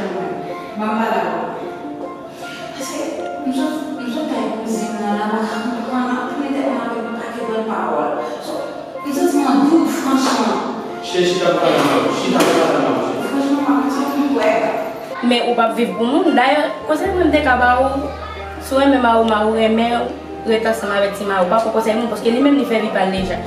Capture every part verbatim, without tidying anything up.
M ap pale avè w. Paske m sot, m sot kay kouzin nan la, m pa ka konprann, ap mete m avèk yon pakèt lòt pawòl. So, m santi m an doub, franchman. Chè, chita pou pale avè w, chita pou pale avè w. Franchman, m ap santi m kwè. Men ou p ap viv pou moun. Dayè, konsèy mwen m te ka ba ou, si w renmen mari w, mari w renmen w, ret ansanm avèk ti mari w. Pa pran konsèy moun, paske li menm li fè vi pa l deja.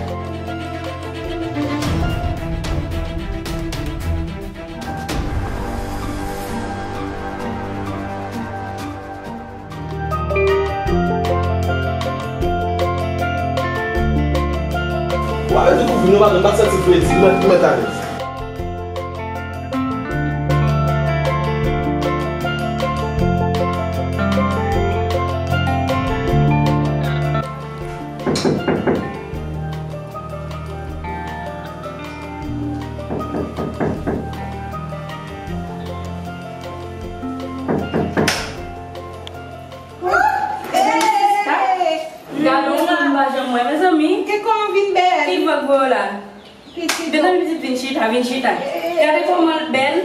Ou pa bezwen kouvri non, madanm, m pa santi fredi, mwen, mwen alèz. Gade yon moun m pa janm wè, mezanmi. Ke kòman w vin bèl? Ki vag voye w la? Pitit. Mezanmi, pitit, vin chita, vin chita. Gade kòman l bèl.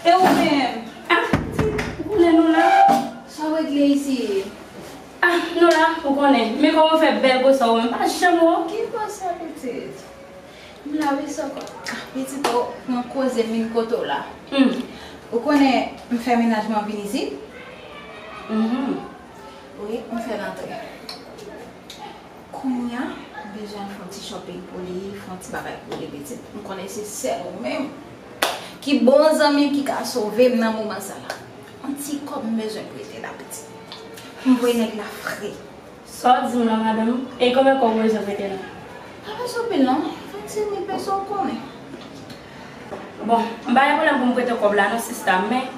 E ou menm? Ah, ou konnen nou la. Sa w regle isi? Ah, nou la, ou konnen. Men kòman w fè bèl konsa ou menm? M pa janm wè w. Ki konsa, pitit? M la wi, sa kò. Ah, pitit, ou pran koze m vin kote w la. Hmm. Ou konnen m fè mennaj mwen vin isit? Mhm. Wi, m fè l antre. Kounye a, m bezwen al fè yon ti shopping pou li, fè yon ti bagay pou li, pitit. M konnen se sèl ou menm ki bon zanmi ki ka sove m nan moman sa la. Yon ti kòb m bezwen prete la, pitit. M voye nèg la fre. Sa w di m la, madanm? E konbyen kòb ou bezwen prete la? Pa bezwen anpil non, vennsenk mil peso, ou konnen. Bon, m pa gen pwoblèm pou m prete w kòb la non, sista, men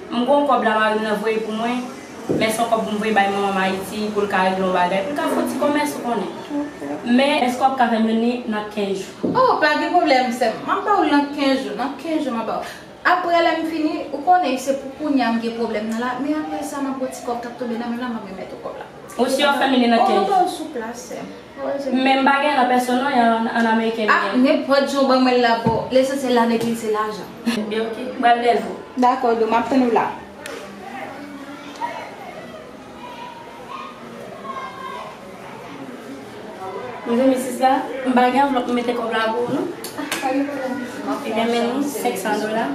m gen yon kòb la mari m nan voye pou mwen, men se yon kòb pou m voye bay manman m Ayiti pou l ka regle yon bagay, pou l ka fè yon ti kòmès, ou konnen. Ok. Men èske w ap ka fè m jwenn li nan kenz jou? Oh, pa gen pwoblèm, sè m. M ap ba w l nan kenz jou, nan kenz jou m ap ba w. Apre lè m fini, ou konnen se pou kounye a m gen pwoblèm nan la, men apre sa m ap gen yon ti kòb k ap tonbe nan men m la, m ap remèt ou kòb la. Ou si w ap fè m li nan kenz jou? Oh, m ap ba w sou plas, sè m. Men m pa gen nan pèsonn non, an, an ameriken li ye. Ah, nenpòt jan w ban mwen l la bon. Lesansyèl la depi l se lajan. Ebyen, ok. M pral lève w. Dakò, dou, m ap tann ou la. Mezanmi, sis la, m pa gen anvlòp m mete kòb la pou ou non. Ah, pa gen pwoblèm. Ebyen, men nou senk san dola.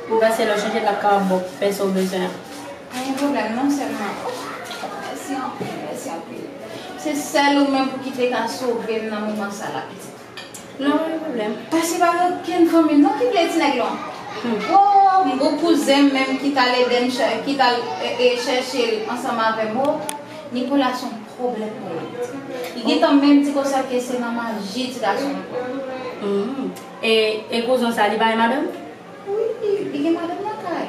M panse lè w chanje l ap kapab ba w pèsè w bezwen an. Pa gen pwoblèm non, sèlman. Oh, mèsi anpil, mèsi anpil. Se sèl ou menm pou ki te ka sove m nan moman sa la, pitit. Non, pa gen pwoblèm. Paske pa gen okenn fanmi m non ki vle ti nèg lan. Hmm. Wo, m gon kouzen m menm ki t al ede m chè-, ki t al, e, e, chèche l ansanm avè m, wo. Nicolas se yon pwoblèm pou mwen. Li gentan menm di konsa ke se nan maji ti gason an pran. Hmm. E, e kouzen w sa, li pa gen madanm? Wi, li gen madanm nan kay.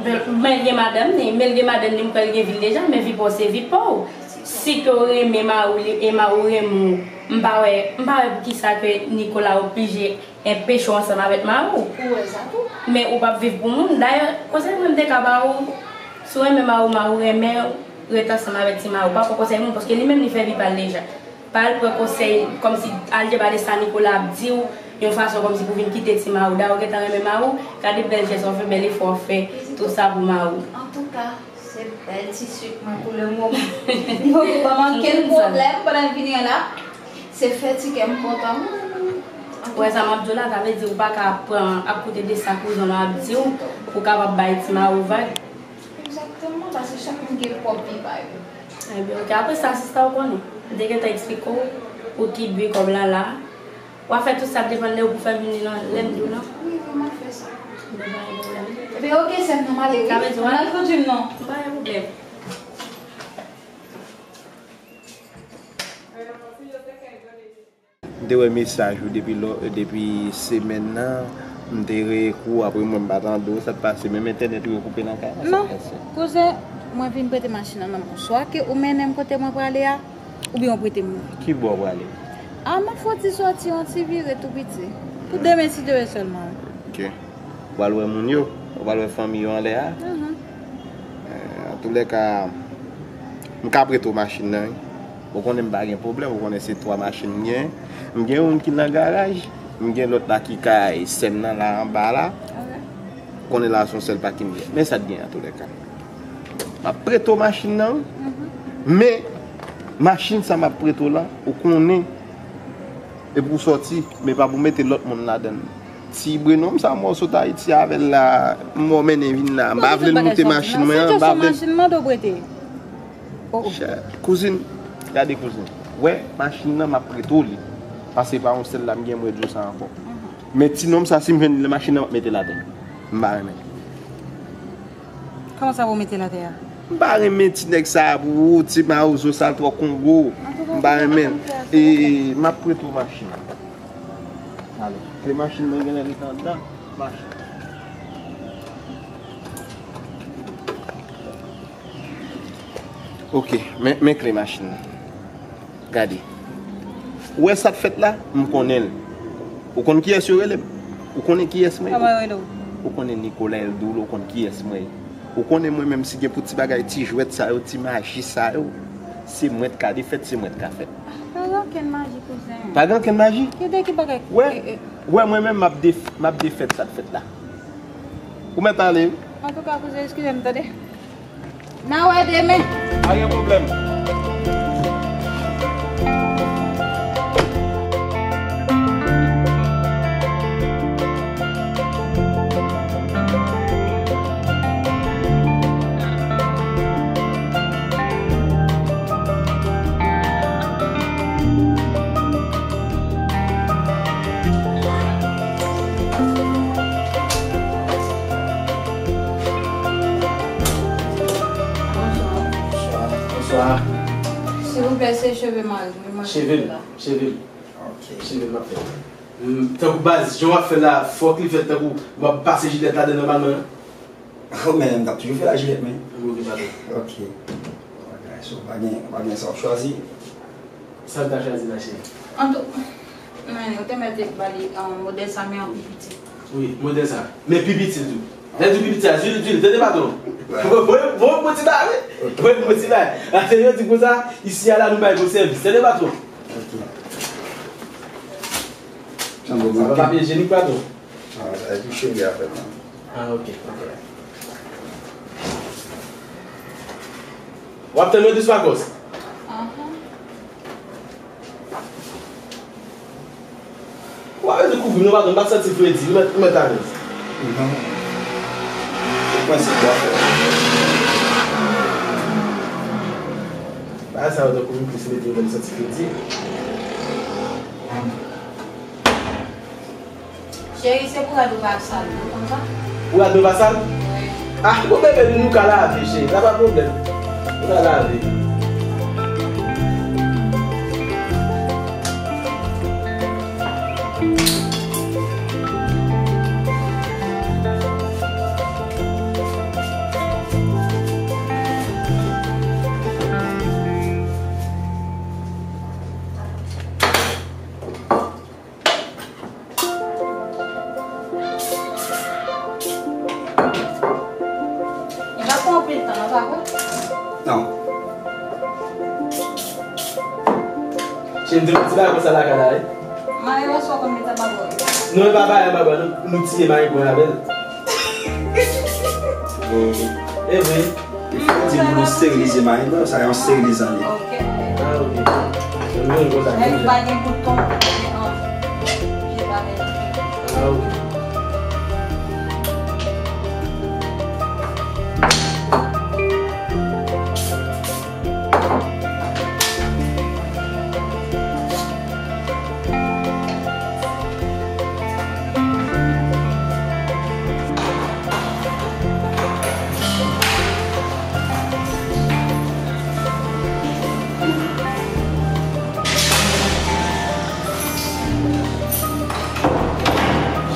Men, men l gen madanm ni, men l gen madanm ni, m kwè l gen vi l deja, men vi pa w se vi pa w. Si ke w renmen mari w, li, e mari w renmen w, m pa wè, m pa wè poukisa ke Nicolas oblije enpeche w ansanm avèk mari w. Ou wè sa tou. Men ou p ap viv pou moun. Dayè, konsèy mwen m te ka ba ou, si w renmen mari w, mari w renmen w, ret ansanm avèk ti mari w. Pa pran konsèy moun, paske li menm li fè vi pa l deja. Pa al pran konsèy, kòmsi al debade sa Nicolas ap di w, yon fason kòmsi pou vin kite ti mari w. Dayè, ou gentan renmen mari w, gade bèl jès w ap fè, bèl efò w ap fè, tout sa pou mari w. Antouka, se bèl ti swit mwen pou le moman. Li poko ban m okenn pwoblèm pandan l vini an la. Se fè ti kè m kontan. Ou wè sa m ap di w la, sa vle di ou pa ka pran, ap koute de sa kouzen w ap di w, pou w kapab bay ti mari w vag. Egzakteman, paske chak moun gen pwòp vi pa yo. Ebyen, ok. Apre sa, sista, ou konnen, m te gentan eksplike w pou ki bi kòb la la. W a fè tout sa k depann de ou pou fè m vini nan lè m di w lan. Wi, wi, m ap fè sa. Ebyen, pa gen pwoblèm. Ebyen, ok, sè m, nan m ale, wi. Sa vle di w al pran djim non. Pa gen pwoblèm. M te wè mesaj ou depi lò, depi semèn nan, m te reekri w, apre mwen m pa tande w, sa k pase? Menm entènèt ou yo koupe nan kay la, sa k pase? Non, kouzen, mwen vin prete machin nan nan men w. Swa ke ou mennen m kote mwen prale a, oubyen w prete m li. Ki bò w prale? A, m ap fè yon ti sòti, yon ti vire tou piti. Pou demen, si Dye vle sèlman. Ok. Ou pral wè moun yo? Ou pral wè fanmi yo anlè a? Mhm. Eh, antoulèka, m ka prete w machin nan, wi. Ou konnen m pa gen pwoblèm, ou konnen se twa machin m gen. M gen youn ki nan garaj, m gen lòt la ki kay sè m nan la anba la. Ok. Konnen la se yon sèl pakin m ye. Men sa t gen antoulèka. M ap prete w machin nan, wi. Men, machin sa m ap prete w la, ou konnen, e pou w sòti, men pa pou w mete lòt moun ladan l. Ti Breno m sa m wè w sot Ayiti avè l la, m wè w mennen vin la. M pa vle l moute machin mwen an, m pa vle l. Machin mwen do prete. Oh, oh. Chè, kouzin, gade kouzin. Wè, machin nan m ap prete w li. Paske pa yon sèl la m gen mwen di w sa ankò. Men ti nonm sa, si m jwenn li nan machin nan, m ap mete l atè. M pa renmen. Kòman sa pou w mete l atè a? M pa renmen ti nèg sa pou ou, ti mawozo sa l twò kongo. M pa renmen l. E, m ap prete w machin nan. Ale, kle machin mwen genlè ret anndan machin. Ok, men, men kle machin nan. Gade. Ou wè sa k fèt la? M konnen l. Ou konn kiyès yo rele m? Ou konnen kiyès mwen ye? Kòman yo rele w? Ou konnen Nicolas Eldoul, ou konn kiyès mwen ye. Ou konnen mwen menm si gen pou ti bagay, ti jwèt sa yo, ti maji sa yo, se mwen t ka defèt, se mwen t ka fèt. Pa gen okenn maji, kouzen. Pa gen okenn maji? Ki de ki bagay? Wè, e, e. Wè mwen menm m ap def-, m ap defèt sa k fèt la. Ou mèt ale wi. Antouka, kouzen, eskize m, tande. N a wè demen. Pa gen pwoblèm. Bonswa. Bonswa. Silvouplè, se cheve mari m, wi, mwen. Cheve m, cheve m. Ok. Cheve m ap fè. Mm, tankou baz, jan w ap fè la, fòk li fèt tankou w ap pase jilèt ladan nòmalman an. Oh, men m t ap toujou fè la jilèt, men. Ok, padon. Ok. Bagay, so, pa gen, pa gen sa w ap chwazi. Sa m ta chwazi la, cheri? Antou, men, ou te mèt ba li, um, modèl sa, men an pi piti. Wi, modèl sa. Men pi piti tou. Lè di pi piti a, di l, di l, tande patwon. Voye, voye m bon ti bagay, wi. Voye m bon ti bagay. Atè yo di konsa, isi a la, nou bay bon sèvis. Tande patwon. Ok. Sa pa papye ijenik, patwon? Ah, sa e pou cheri a fèt la. Ah, ok, ok. W ap tann mwen dous pakòs? Ahan. W ap bezwen kouvri m non, patwon, m pa santi fredi, ou mèt, ou mèt alèz. Mhm. Se prensip w ap fè. Bagay sa yo tankou m plis mete yo lè m santi fredi. Cheri, se pou rad ou pa sal, ou konn sa? Pou rad mwen pa sal? Wi. Ah, bon, bebe, nou ka lave, cheri, sa pa pwoblèm. Nou ka lave. Li pa pran anpil tan, non, pa vre? Non. Cheri, m te di bagay konsa lakay la, wi. Mayi wè sou konn mete anba bò. Non, e pa bagay anba bò, nou, nou tiye mayi pran avè l. E vre. Li fò di pou nou sterilize mayi nan, sa yon sterilizan li. Ok. Ah, ok. Mwen menm konsa. Lè li pa gen bouton, li gen anvi. Li pa gen. Ah, ok.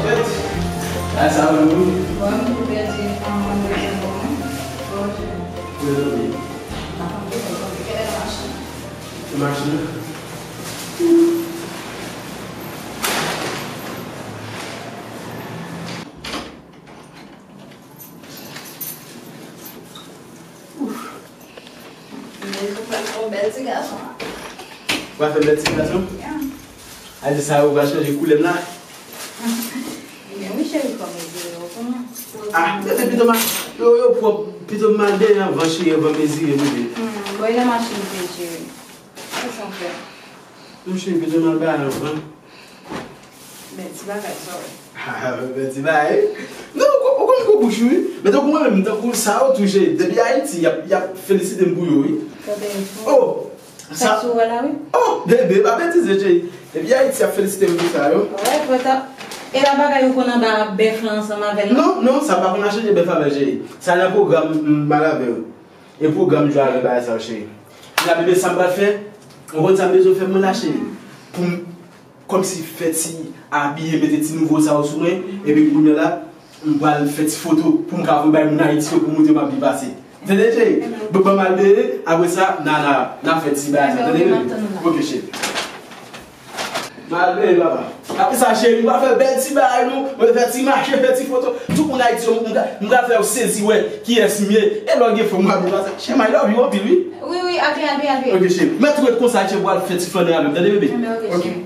Shit. That's how we move. Bon, nou pèdi yon moun de bon. Bon, je. Désolé. Machin. Ouf. Mezon pral fè yon bèl ti gason. Ou pral fè bèl ti gason? Yeah. A di sa, ou pral chanje koulè m la? Ebyen wi, cheri, fò m ede w, ou konnen. Ah, bebe, pito m al, yo, yo pwòp, pito m al dèyè anvan, cheri, anvan mezire, bebe. Hmm, bon, e nan machin ou te, cheri. Kisa w fè? Non, cheri, pito m al bay anvan. Bèl ti bagay, sa w wè. Ah, bèl ti bagay. Non, ou, ou konn gwo bouch, wi. Men tankou mwen menm, tankou sa yo tou, cheri. Depi Ayiti, y ap, y ap felisite m pou yo, wi. Tande yon fò. Oh! Sa sou wè la, wi. Oh, bebe, pa betize, cheri. Depi Ayiti ap felisite m pou sa, yo. Wè, pòta. E pa bagay ou konn anba bèf lan ansanm avè l, non? Non, non, sa pa konn al chanje bèf avè l, cheri. Sa nan pwogram m, m al avè l. E pwogram jwe avè bagay sa, cheri. Kounye a, bebe, sa m pral fè? Ou konn sa m bezwen fè, mwen la, cheri? Pou m kòmsi fè ti abiye, mete ti nouvo sa yo sou mwen, epi kounye a la, m pral fè ti foto pou m ka voye bay moun Ayiti yo pou montre m ap byen pase. Tande, cheri? Bon, ban m al beye, apre sa, n a, n a, n a fè ti bagay sa, tande, bebe? Ok, cheri. M al beye, papa. Apre sa, cheri, m pral fè bèl ti bagay, nou, mwen fè ti mache, fè ti foto. Tout moun Ayiti yo, m pral, m pral fè yo sezi wè kiyès m ye. E lè w gen fanm, w ap byen pase. Cheri, I love you anpil, wi. Wi, wi, al byen, al byen, al byen. Ok, cheri. Mèt ou ret konsa, cheri, pou al fè ti flannen avè m, tande, bebe? Enben, ok, cheri.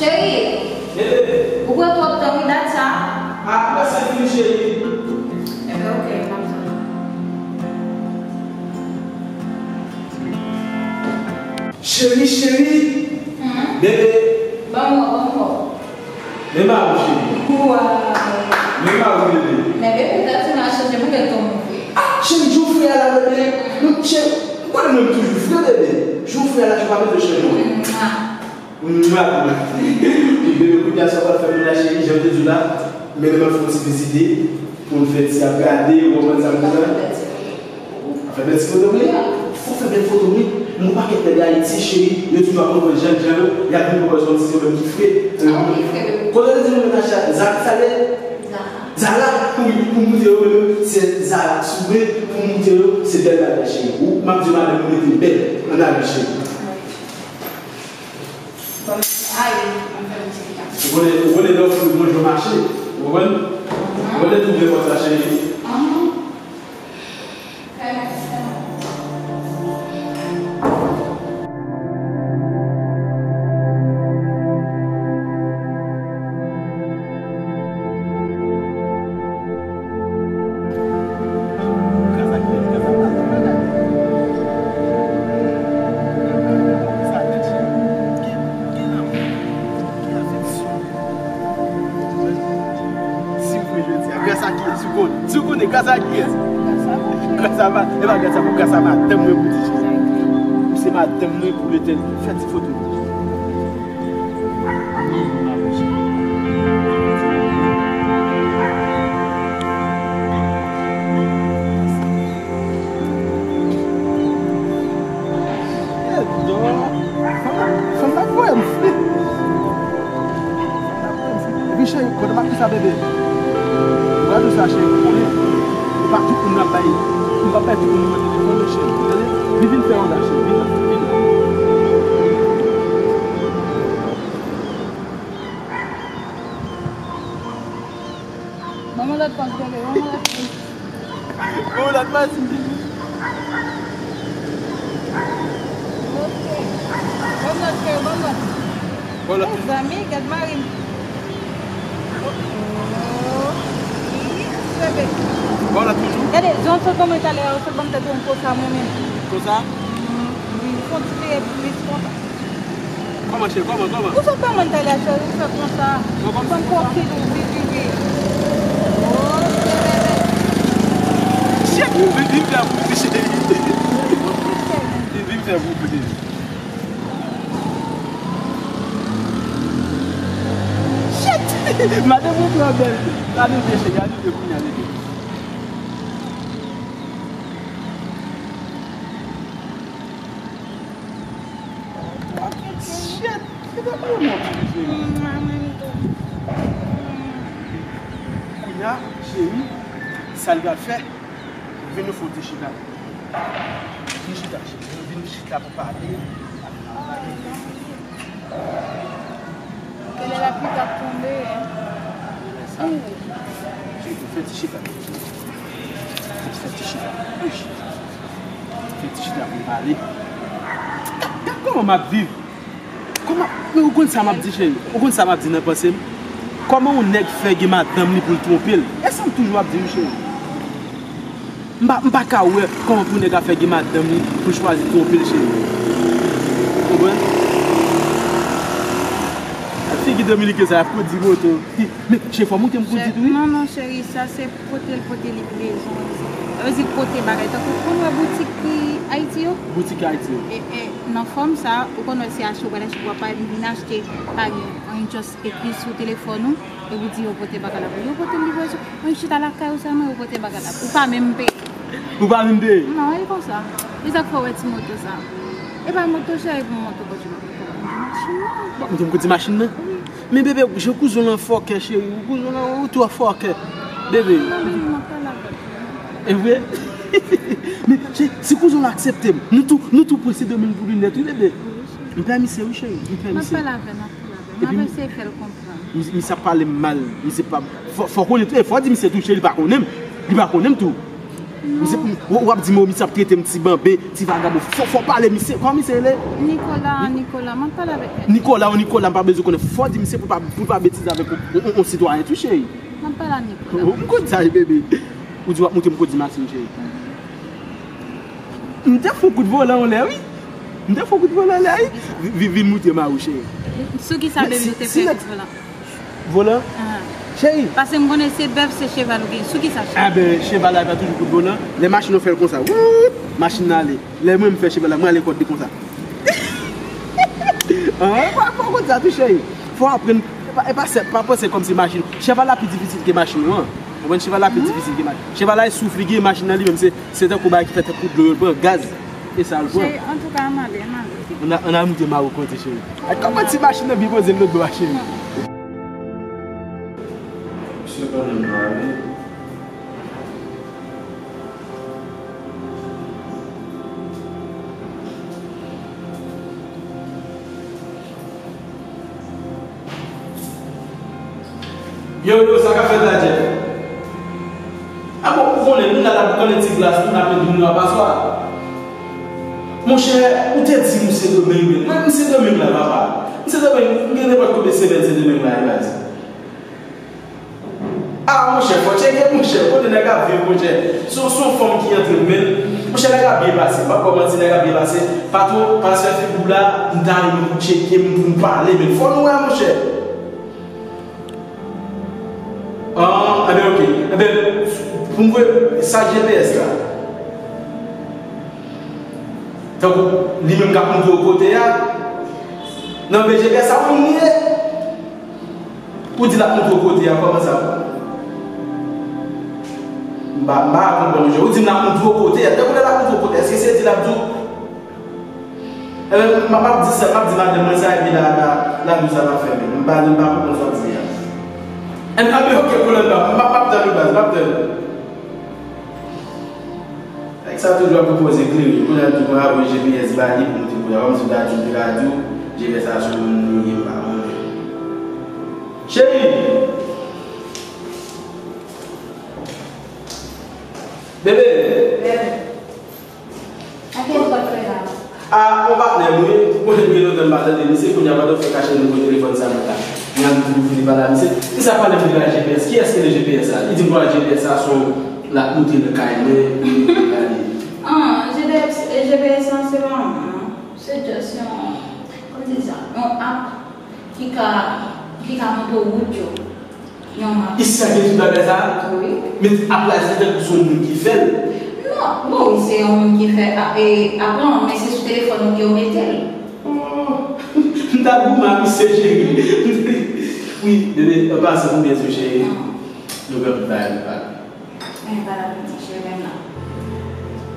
Cheri, ou pran twòp tan, wi, dat sa. Ah, ou pase vini, cheri. Enben, ok, m ap tann ou. Cheri, cheri. Hmm? Bebe. Ban m wè, ban m wè. Men mari w, cheri. Waw. Men mari w, bebe. Men bebe, dat sa chanje, mwen gen ton move. Ah, cheri, jan w fre a la, bebe. Non, cheri, ou konnen mwen toujou fre, bebe. Jan w fre a la, jan w pa bezwen chanje, non. Mwa. Mwa. Bebe, kounye a sa w pral fè mwen la, cheri, jan m te di w la, mennen m al fè yon ti vizite, pou n fè ti ap gade, ou konprann sa m di la? Fè bèl ti foto, wi. Fò fè bèl foto, wi. Gen yon pakèt nèg Ayiti, cheri, yo toujou ap pran pòz jènjan yo, y ap vin pran pòz yon ti sèlman ki fre. Ah, wi, fre, wi. Kote w te di nou menaj la, Zara sa ye? Zara. Zara, wi, pou m di yo, menm se Zara sou mwen, pou m di yo, se bèl bagay, cheri. Ou, m ap di madanm ou mete bèl, ann ale, cheri. Bon, ayi, m fè yon ti pita. Ou konnen, ou konnen lè w fin manje w mache, ou konprann? Mhm. Ou konnen tou byen konsa, cheri. Mhm. Fè mèsi. Si w vle jodi a, gras a kiyès? Si w konnen, si w konnen, gras a kiyès? Gras a mwen. Gras a ma-, e pa gras a mwen, gras a madanm mwen pou di Jezi. Se madanm mwen pou Letènèl. Fè ti foto. Edo, fanm nan, fanm nan voye m fri. Epi cheri, kote m ak kisa bebe? M pral di w sa cheri, ou konnen, e pa tout moun n ap bay, m p ap bay tout moun nimewo telefòn mwen cheri, tande? Vin, vin fè yon la cheri, vin la, vin la. Ban mwen lòt pòz bebe, ban mwen lòt pòz. Bon, lòt pati. Ok. Bon lòt, cheri, bon lòt. Bon lòt. Mezanmi, gad mari m. Oh, wi, bebe. Bon lòt toujou. Gade, jan w sot ban mwen talè a, ou sot ban m tèt ou konsa mwen menm. Konsa? Mm, wi, fon ti peye plis konsa. Kòman, cheri? Kòman, kòman? Ou sot ban mwen talè a, cheri, ou fè konsa. Ban m pwofil ou, wi, wi, wi. Ok, bebe. Cheri, vin, vin fè pou ti cheri. Ok, cheri. Vin, vin fè pou ti. Shit! Madanm ou twò bèl. Gade byen, cheri, gade byen kounye a, bebe. Shit! Se pa pou mwen, ti bebe. Kounye a, cheri, sa l pral fè? Vin nou fè yon ti chita. Vin chita, cheri. Vin chita pou pale. Genlè lapli t ap tonbe, hein. Sa. Cheri, fè ti chita. Fè ti chita. Fè ti chita pou pale. Gad, gad kòman m ap viv. Men ou konn sa m ap di, cheri? Ou konn sa m ap di nan panse m? Kòman yon nèg fè gen madanm li pou l twonpe l? E sa m toujou ap di wi, cheri. M pa, m pa ka wè kòman pou nèg ap fè gen madanm li pou l chwazi twonpe l, cheri. Ou konprann? Figi dominiken sa ap kondui moto. Men, cheri, fò moute m kondui tou, wi. Non, non, cheri, sa se pote l, pote li bezwen. Sa vle di pote bagay. Tankou, ou konn wè boutik ki Ayiti yo? Boutik ki Ayiti yo. E, e, nan fòm sa, ou konn wè se achte w pral achte, w ap pale, li vin achte, pa gen anyen, just ekri sou telefòn ou, epi w di yo pote bagay la pou li. Yo pote l livraison. Mwen chita lakay ou sèlman, yo pote bagay la. Ou pa menm peye. Ou pa menm peye? Non, e konsa. E sa k fè w wè ti moto sa. E pa moto cheri pou moto kondui, machin nan. Bon, m te kondui machin nan. Men bebe, jan kouzon lan fòkè, cheri. Ou kouzon lan, ou twò fòkè. Bebe. Non, bebe, m ap pale avè w. E vre? Men, cheri, si kouzon lan aksepte m, nou tou, nou tou pran Sendomeng pou linèt, wi, bebe. M pè misye, wi, cheri. M pè misye. M ap pale avè l, m ap pale avè l. M ap eseye fè l konprann. Misye ap pale m mal. Misye pa, fò, fò konnen tou, e fò di misye tou, cheri, li pa konnen m. Li pa konnen m tou. Misye, w, w ap di m, misye ap trete m ti banben, ti vagabon. Fò, fò pale misye. Kòman misye rele? Nikola, Nikola, m ap pale avèk misye. Nikola ou Nikola, m pa bezwen konnen. Fò di misye pou pa, pou pa betize avèk yon, yon, yon sitwayen tou, cheri. M ap pale a Nikola. M konn sa, bebe. Ou di w ap moute m kondui machin, cheri. M te fè yon kout volan yon lè, wi. M te fè yon kout volan yon lè, wi. Vi-, vi-, vin moute m a ou, cheri. Sou ki sa, bebe, ou te fè kout volan? Volan? Cheri. Paske m konnen se bèf, se cheval ou gen. Sou ki sa, cheri? Enben, cheval la pa toujou kout volan. Lè machin nan fè l konsa, wout, machin nan ale. Lè mwen m fè cheval la, mwen ale kòd li konsa. An, fò, fò konn sa tou, cheri. Fò aprann, e pa, e pa sèt, pa panse kòmsi machin. Cheval la pi difisil ke machin ou an. Ou konprann? Cheval la pi difisil ke machin. Cheval la, e souf li gen, machin nan li menm, se, se tankou bagay ki fè tankou dlo, yo pran gaz. E sa l pran. Cheri, antouka, m ale, m ale. Ann a, ann a moute m a ou kondui, cheri. Ay, kòman ti machin nan byen poze l lòt bò a, cheri? Misye konnen m la, wi. Yo, yo, sa k ap fèt la, Jeff? A bon, ou konnen, nou la, n ap boukannen ti glas, nou n ap met dlo nan paswa. Monchè, ou te di m ou Sendomeng, men mwen, m Sendomeng la, papa. M Sendomeng, m gen nenpòt konbyen semèn Sendomeng la, e baz. Ah, monchè, fò tcheke, monchè, kote nèg ap viv, monchè. Se yon, se yon fanm ki antre men l. Monchè, nèg ap byen pase. M p ap ba w manti, nèg ap byen pase. Patwon, pastè Figou la, m ta renmen pou tcheke m, pou m pale, men fò nou wè, monchè. Ah, enben, oke. Enben, pou m voye sa G P S la. Tankou, li menm k ap montre w kote a. Nan V G P S sa, ou niye. Ou di l ap montre w kote a, kòman sa? M pa, m pa konprann, monchè. Ou di m l ap montre w kote a. Tankou lè l ap montre w kote a, èske se di l ap di w? Enben, m ap, m ap di sa, m ap di madanm mwen sa, epi la, la, la, nou sa va fèmen. M pa, m pa konprann sa w di a. Enben, oke, koulè m pa, m ap, m ap tann ou, baz, m ap tann ou. Nèg sa toujou ap pwopoze klere. Kounye a l di w ap voye G P S ba li pou montre kote a. Kòmsi w ta di w te ka di w G P S la se yon moun nou ye, m pa konnen. Cheri! Bebe! Bebe. Ak kiyès w ap pale la? A, yon patnè m wi, ou konnen gen lontan m pa tande misye, kounye a pandan w fè kache nimewo telefòn sa m la. Mwen ap di pou fini pale a misye. Misye ap pale m de la G P S. Kiyès ki gen G P S sa? Li di m pral G P S sa se yon l ap montre nan kay mwen, pou li gade. Ah, G P S, G P S lan se pa yon moun, non. Se just yon, kòman di sa? Yon app ki ka, ki ka montre w wout yo. Yon map. Isi a gen tout bagay sa a? Wi. Men app la se tankou se yon moun ki fè l. Non, bon, wi, se yon moun ki fè app, e, app lan, men se sou telefòn ou ke yo mete l. Oh, m ta goumen a misye, cheri. Wi, bebe, an pasan, ou byen tou, cheri. Nou gen anpil bagay pou pale. Men pa la piti cheri menm nan.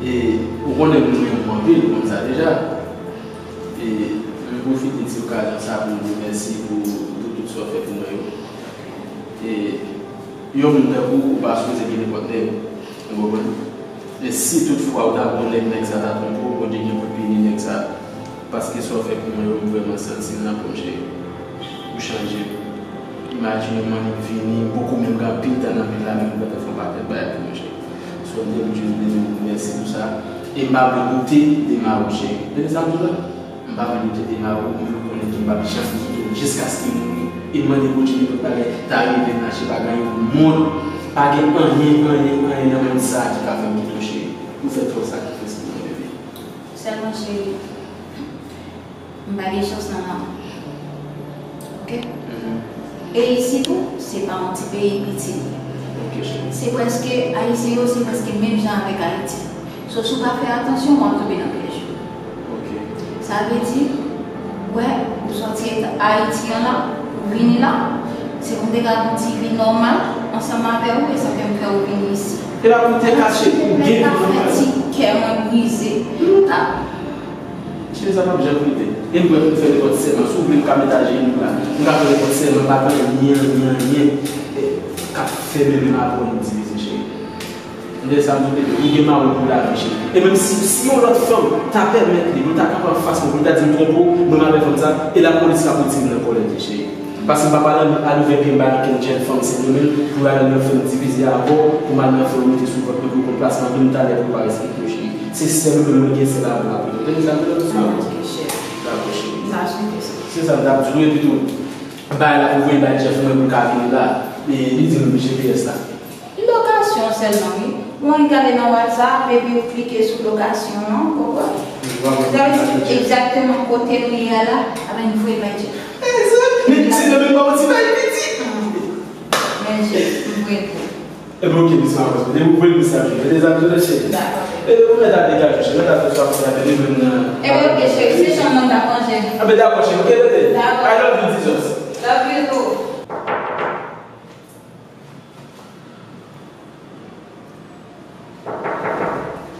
E, ou konnen m renmen w anpil, ou konn sa deja. E, m pwofite ti okazyon sa pou m di w mèsi pou, pou tout sa w fè pou mwen yo. E, yon moun tankou w, ou pa sipoze gen nenpòt nèg, ou konprann? E si toutfwa ou ta gon nèg, nèg sa ta twonpe w, Bondye gen pou l pini nèg sa. Paske sa w fè pou mwen yo, m vrèman santi l nan po m, cheri. Ou chanje m. Imajine w, mwen vini, m poko menm gen anpil tan nan vil la, men m gentan fè yon pakèt bagay pou mwen, cheri. So, m te jis bezwen di w mèsi pou sa. E m pa vle doute de Mawo, cheri. Tande sa m di w la? M M pa vle nou tete mare w, m vle w konnen ke m p ap janm kite w jiskaske m mouri. E m mande Bondye ke tout bagay ta rive mache, pa gen yon moun, pa gen anyen, anyen, anyen nan mond sa a ki ka fè m kite w, cheri. Ou fè twòp sakrifis pou mwen, bebe. Sèlman, cheri, m pa gen chans nan lanmou. Oke? Mhm. E isit tou, se pa yon ti peyi piti. Oke, cheri. Se prèske, Ayisyen yo, se prèske menm jan avèk Ayiti. So, si w pa fè atansyon, w ap tonbe nan pyèj yo. Oke. Sa vle di, wè, ou sòti Ayiti an la, ou vini la, se pou m te ka gen yon ti vi nòmal ansanm avè w, e sa fè m fè w vini isi. E la pou m te kache pou gen vi nòmal. Mwen ta fè ti kè mwen brize. M ta Cheri, sa p ap janm rive. E m prè pou m fè nenpòt sèman. Si w vle, m ka met ajenou m la. M ka fè nenpòt sèman, pa gen anyen, anyen, anyen, eh, k ap fè menm avè w nou divize, cheri. M te sa m di w, bebe, ou gen mari w pou lavi, cheri. E menm si, si yon lòt fanm ta pèmèt li, mwen ta kanpe anfas mwen, pou l ta di m twonpe w, mwen m avè fanm sa, e lapolis k ap retire m nan kòlèt li, cheri. Paske m pa pral al ouvè pye m bay okenn jèn fanm Sendomeng pou y al nan fè m divize avè w, pou m al nan fè w moute sou vant mwen, pou w pran plas nan do m talè pou w pa respekte w, cheri. Se sèl ou menm mwen gen, se lavi m ap viv. Tande sa m te di w? Ah, ok, cheri. Dakò, cheri. M ta swete sa. Se sa m t ap di w, epi tou, bay la pou voye bay Jeff mwen pou l ka vini la. E li di m G P S la. Lokasyon sèlman, wi. Ou annik ale nan WhatsApp epi ou klike sou lokasyon an, ou konprann? Sa vle di egzakteman kote nou ye a la, apre nou voye bay Jeff. Mezanmi, se demen pa yon ti bay piti. Men Jeff, m voye l pou ou. Ebyen, ok, misye, m ap espere. Depi ou voye l, misye ap jwe. Mete zam nan cheri. Dakò. E ou mèt al degaje, cheri. Mèt al fè swa fè, apre demen nan. Ebyen, ok, cheri, se jan mwen t ap ranje. Anben, dakò, cheri. Ok, rete. Dakò. I love you, Jesus. Love you too.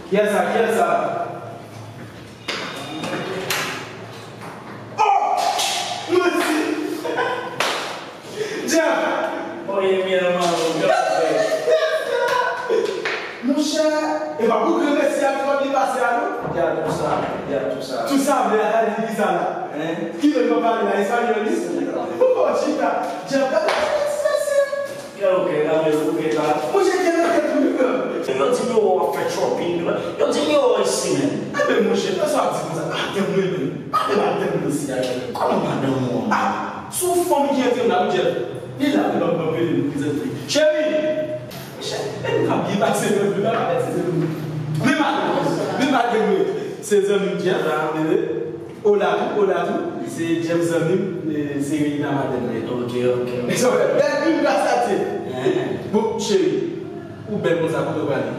Kiyès sa? Kiyès sa? Oh! Mwen di Jeff! Oye, mi hermano, gracias. Monchè, e pa pou granmesi a ki pa byen pase a non. Ya tú sabes, ya tú sabes. Tú sabes, a li ki sa la? Hein? Ki lang yo pale la, espanyòl wi? Oh, chita. Jeff, gade sa, mesye. Kè oke, gade, oke, la. Monchè, kè oke, tou, yo. Yo di m yo wè w ap fè shopping, yo di m yo wè w isi menm. Enben, monchè, fè sa w ap di konsa, pa tann mwen menm. Pa tann, pa tann mwen isi a, kòman madanm ou an? Ah, se yon fanm ki antre la, wi, Jeff. Li la, li ban m, ban m rele l, prezante. Cheri! Monchè, e nou ka byen pase menm, nou ka pa pèdi se nou. Men madanm, men madanm mwen. Se zanmi m Jeff, bebe. Ola tou, Ola tou. Se Jeff zanmi m, e, se Reina madanm mwen. Ok, ok. Sa fè bèl vin gras a Dye. Bon, cheri, ou bèl konsa, kote w prale?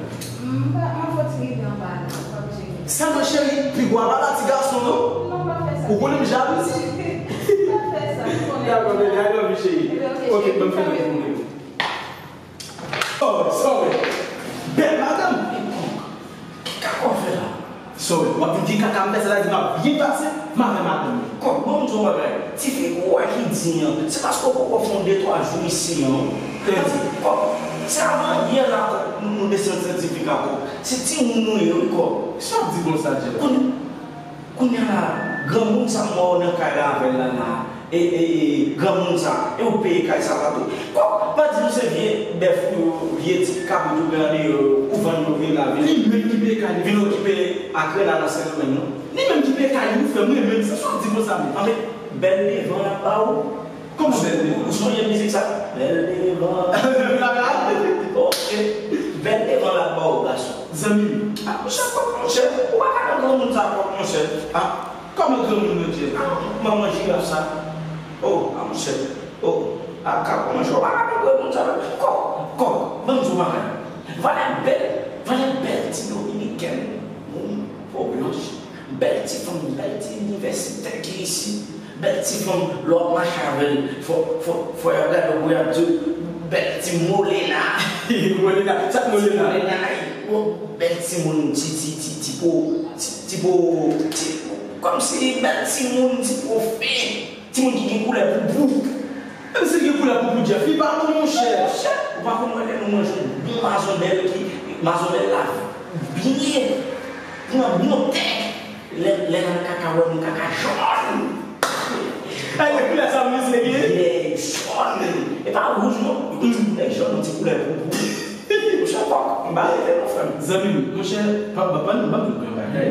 M pa, m ap fè ti rive anba la, m pa bouche. Sèlman cheri, pi gwa pa ba ti gason non. Non, m pa fè sa. Ou konnen m jalouzi. M pa fè sa, ou konnen. Dakò, bebe, I love you, cheri. Ok, ok, ban m fè nan pou mwen. Sorry, sorry. Bèl madanm. Ki kaka w fè la? Sorry, w ap vin di kaka m fè, sètadi m ap byen pase, m avè madanm mwen. Kòk, ban m di w yon bagay. Tifi ou wè ki di an, se paske w poko fè yon de twa jou isi an. Kòk, se avan yè la, kòk, nou, nou desann sètifika, kòk. Se timoun nou ye, wi, kòk. Sa w ap di konsa, Jeff? Kounye a, granmoun sa m wè w nan kay la avè l la la, e, e, e, granmoun sa, e ou peye kay sa pa tou. Kòk, pa di nou se vye bèf ou yo, vye ti kabrit ou gen andeyò yo, ou vann yo vin lavil. Li menm ki peye kay li. Vin okipe ak Rena nan Sendomeng non. Li menm ki peye kay li, ou fè mwen menm, sa w ap di konsa menm? Anben, bèl devan l ap ba ou. Kòman bèl devan? Ou sonje mizik sa? Bèl devan. Ok. Bèl devan l ap ba ou, gason. Zanmi m. Ah, monchè, kòk, monchè. Ou pa ka nan granmoun sa, kòk, monchè. Ah, kòman granmoun yo di? Ah, manman jiraf sa. Oh, ah, monchè. Oh, ah, kòk, monchè. Ou pa ka nan granmoun sa, non. Kòk, kòk, ban m di w yon bagay. Valè bèl, valè bèl ti dominikèn. Moun po blanch. Bèl ti fanm, bèl ti inivèsitè ki isit. Bèl ti fanm, lè w ap mache avè l, fò, fò, fò y ap gade w pou y ap di w, bèl ti Molena. Molena, sa k Molena? Ti Molena, ey, bèl ti moun, ti, ti, ti, ti po, ti, ti po, ti, kòmsi bèl ti moun, ti po fen, ti moun ki gen koulè poupou. Menm si l gen koulè poupou, Jeff, li pa bon, monchè. Monchè, ou pa konn wè lè nou manje yon bon mazonbèl ki, mazonbèl la byen, pran bon tèk. Lè, lè nan kaka, wè nou kaka jòn. Ay, men koulè sa misye gen? Yeah, jòn. E pa wouj non. Yon ti koulè jòn, yon ti koulè poupou. Monchè, kòk, m pa rete non, frè m. Zanmi m, monchè, pa, pa, pa, pa nou pran bagay.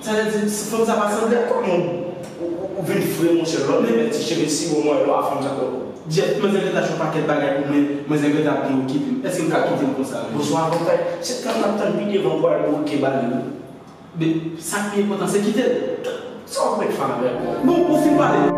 Sa vle di, fanm sa pa sanble ak kòman ou, ou, ou vin fre, monchè, lòt nèg ti cheve siwo mwen lò a fanm sa tou. Jeff, manzè Greta fè yon pakèt bagay pou mwen, manzè Greta ap byen okipe m. Èske m ka kite l konsa? Bonswa, avantaj. Se tan n ap tann pi devan pou al boke ba li, wi. Men, sa k pi enpòtan, se kite l. Sa w ap mèt fè avè l? Bon, ou fin pale.